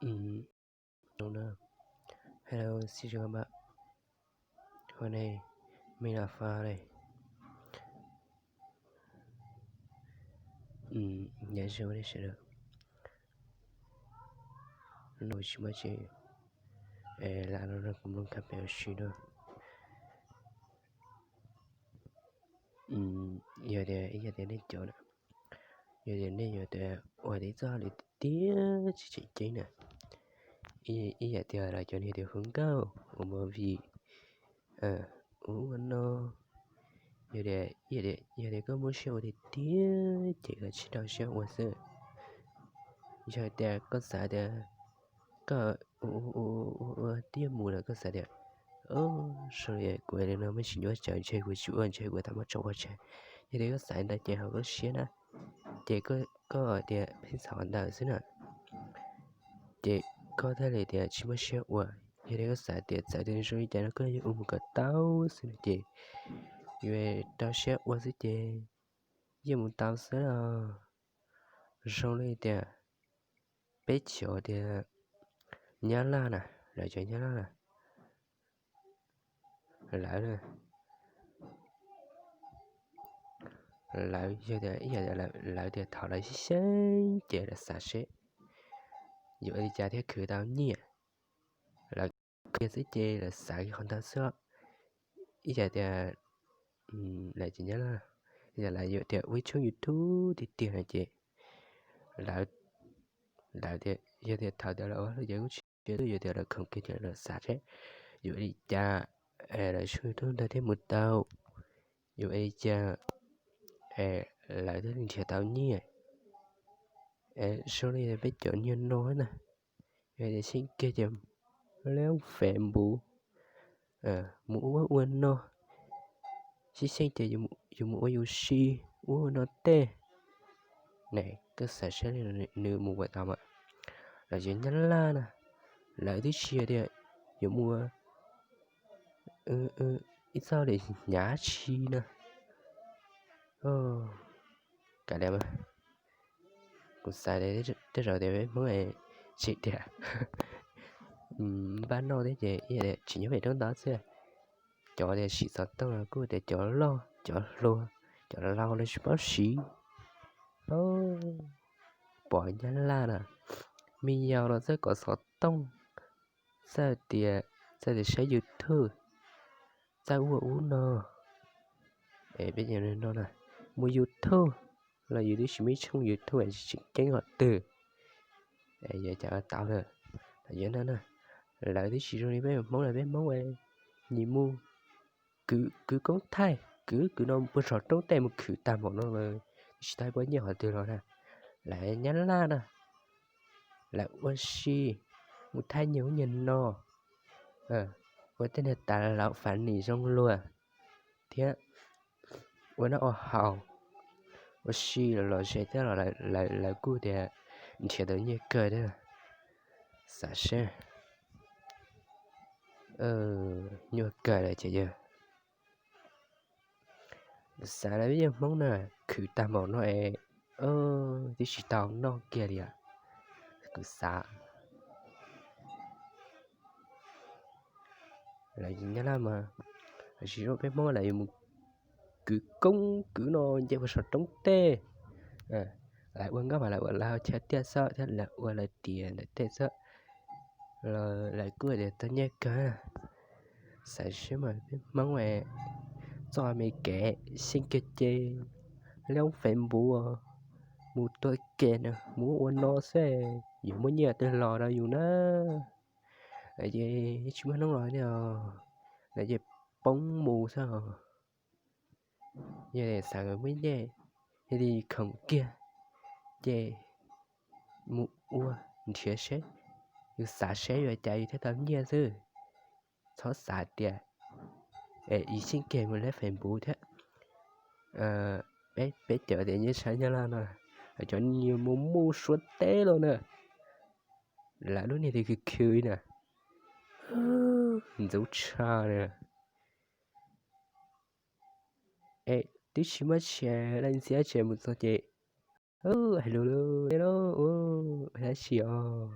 Hello, xin chào các bạn. Hôm nay mình là Pha đây. Hm, nyob zoo nej sawv daws. Hnub no tsis muaj tsi, lam los nrog kuv mloog khab pem ua si na. Yog tias ib yam tias nej cov na, yog tias nej yuav tias ua tias ib txoj hauj lwm tiag tiag tsis tseem ceeb na, ib yam tias lawv cov niag tias hu nkauj ua movie, ua ua no, yog tias, yog tias koj muaj siab ua tiag tiag ces koj tsis rau siab ua xwb. Yog tias koj xav tias koj ua ua ua ua twb yuav mus lawm koj xav tias, zoo li kuv li no muaj tsis nyuaj tsawv ntshe kuv tsis ua ntshe kuv tau muab tso ua tseg. Yog tias koj xav li ntawd ces haum koj siab na, ces koj tias pheej xav ntawd xwb na, ces koj thiaj li tias tsis muaj siab ua. Yog tias koj xav tias txawm tias zoo li cas no koj yuav ua mus kom tau xwb no ces yuav rau siab ua xwb ces yeej mus tau xwb los. Zoo li tias peb cov tias Nyab Laj na, lawv cov Nyab Laj na, lawv, lawv yog tias ib yam tias lawv tias thaum lawv xyeeb xyeeb ces lawv xav seb yuav ua li cas thiaj khwv tau nyiaj. Lawv kiag xwb ces lawv xav qhov ntawd xwb. Ib yam tias lawv ces Nyab Laj, ib yam lawv yuav tias ua ib tshooj YouTube tiag tiag no ces lawv, lawv tias yog tias thaum tias lawv ua lawm ces kuj tsis yog tias lawv khoom kiag ces lawv xav seb yuav ua li cas es lawv tshooj YouTube ntawd thiaj mus tau, yuav ua li cas es lawv thiaj li nrhiav tau nyiaj. Zoo li peb cov niag no na, yog tias xyeeb kiag ces lawv Facebook mus ua ua no, xyeeb xyeeb ces yus mus ua yus si, ua ua no tej. Ne, koj xav saib li nws mus ua tau mas. Lawv cov Nyab Laj na, lawv twb tsis tias yuav mus ua ib txoj li hnyav tsi na. Kav liam, kuv xav tias tej zaum tias peb Hmoob tsis tias npaj noj thiab ces ib yam tias tsis nyob pem roob ntau xwb. Cov tias siv xov tooj los kuj tias cov loj cov hluas, cov laus los tsis paub siv. Pom Nyab Laj na, me nyuam los txawj kov xov tooj, txawj tias, txawj tias saib YouTube, txawj ua ub no. Es peb cov no na, muaj YouTube los yus twb tsis muaj ib tshooj YouTube tsis tseem ceeb qhov twg, yuav cas ua tau lawm. Yog no na, lawv twb tsis zoo li peb Hmoob lawm, peb Hmoob nyias mus kwv, kwv koob thaij, kwv kwv no puag saum roob tej mus khwv tag npaum no lawm, tsis tau ib pob nyiaj qhov twg los na. Lawv Nyab Laj na, lawv ua si, mus thaij nyias ub nyias no, ua tej niag tas laus fas nim zoo luag thiab ua noj ua haus, ua si los los ze thiab los lawv kuj tias nrhiav tau nyiaj kawg thiab. Xav seb, nyuaj kawg lawm ces yog xav lawv peb yog Hmoob na, khwv tag npaum no es twb tsis tau noj kiag li. Kuv xav lawv Nyab Laj mas, lawv tsis zoo peb Hmoob lawv yuav mus kwv koob kwv no nce puag saum roob tej. Lawv ua nkauj mas lawv ua lawv chaw tiaj xwb thiab lawv ua lawv tiav ntawm tej xwb. Lawv kuj tias tau nyiaj kawg. Xav seb mas peb Hmoob txoj me kev xyeej kiag ces loob Facebook mus tua ke na, mus ua no xwb yuav muaj nyiaj twg los rau yus na. Ces tsis muaj hnub los thiab, lawv ces poob mus xwb. Yog xav muaj nyiaj, yog li khoom kiag ces mus ua nrhiav seb, yus xav seb yuav cas yus thiaj tau nyiaj xwb. Txhob xav tias yus xyeej kiag mus leb Facebook thiab. Peb cov tias nyob sab Nyab Laj no, cov niag mus mus Suav teb los na, lawv lub niag tias khwv khwv na, ntxub tshaj na. Es twb tsis muaj tshia, leej txiab tshia mus txog ces hais lus lus, hais dab tsi os,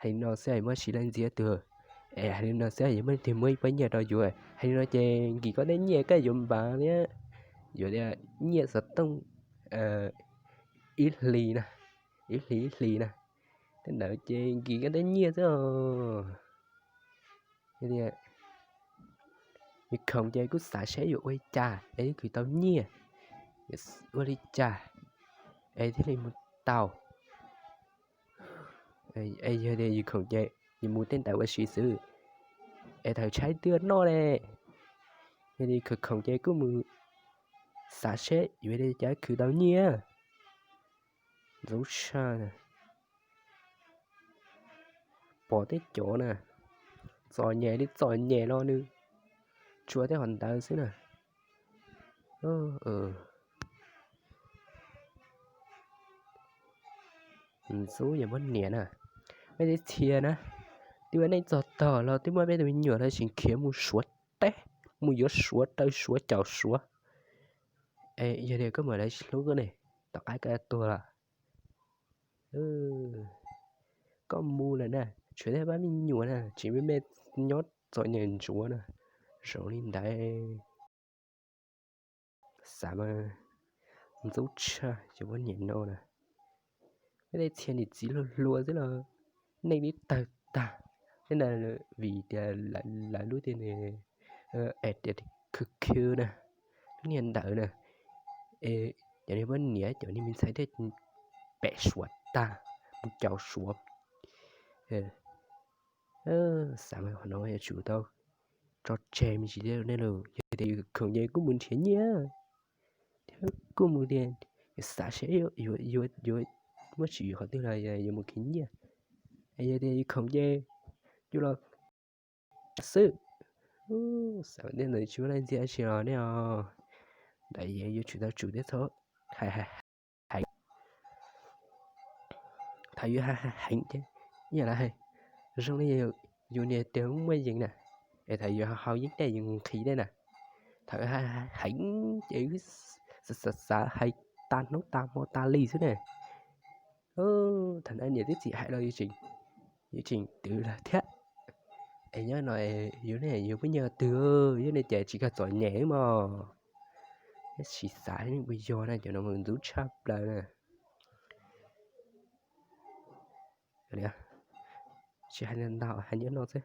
Li no xwb es muab siv leej ntxiv twg, es hais li no xwb es yuav muab leej twg muab ib pob nyiaj rau yuav. Hais li no ces nkim koj tej nyiaj koj yuav npav thiab, yuav tias nyiaj xov tooj ib hlis na, ib hlis ib hlis na. Tej ntawd ces nkim koj tej nyiaj xwb os. Yus khoom ces kuj xav seb yuav ua li cas es thiaj khwv tau nyiaj, ua li cas es thiaj li mus tau. Es yog tias yus khoom ces yus mus tej ntawd ua si xwb, es thaum tshaib tuaj noj ne, yog li khoom khoom ces kuj mus xav seb yuav li cas khwv tau nyiaj. Ntxub tshaj na. Pom tej cov na, txom nyem li txom nyem los nws tsuas tej hom ntawd xwb na. Ntxub yog muab niam na. Peb teb txhia na, twb ua neej txog tog los twb muab peb tus me nyuam los tseem khiav mus Suav teb, mus yuav Suav raws Suav caum Suav. Es yog tias koj mam li hlub koj ne, tom qab koj tuag lawm, koj mus lawm na, tshuav tej pab me nyuam na tseem me me nyob txom nyem ntsuav na. Zoo li ntawd, xav mas ntxub tshaj yus muab niam no na. Peb teb txhia niam txiv hluas hluas xwb los neej twb tawg tag, vim tias lawv lub tias khwv khwv na, lub niag ntawd na, es cov niag muab niam cov niag me ntxhais thiaj pem Suav tag, mus caum Suav. Xav mas qhov no yuav tsum tau tso tseg me ntsis thiab nej lauj. Yog tias yus khoom ces kuj mus nrhiav nyiaj thiab, kuj mus tias xav seb yuav muab tsim qhov twg los yuav mus nrhiav nyiaj. Es yog tias yus khoom ces yus los xwb. Xav tias ntawd tsis muaj leej txiv dab tsi los nej os, ntawd yuav tsum tau tsum thiab txhob hais heev. Thaum yus hais heev ces ib yam li hais zoo li yus niag tes muaj yees na, es thaum yus haus yeeb dej yus nqhis dej na, thaum yus hais heev ces xav xav hais tas hnub tas hmo tas li xwb na. Thaum ntawd niam tib txim hais los yus tseem twv lawm thiab. Es nyob no yus ne yus pheej nyiaj twg, yus ne ces tsis kag txom nyem mog. Tsis xav ua yog na, cov no mus ntxub tshaj plaws na. Tsis hais ntau, hais nyob no xwb.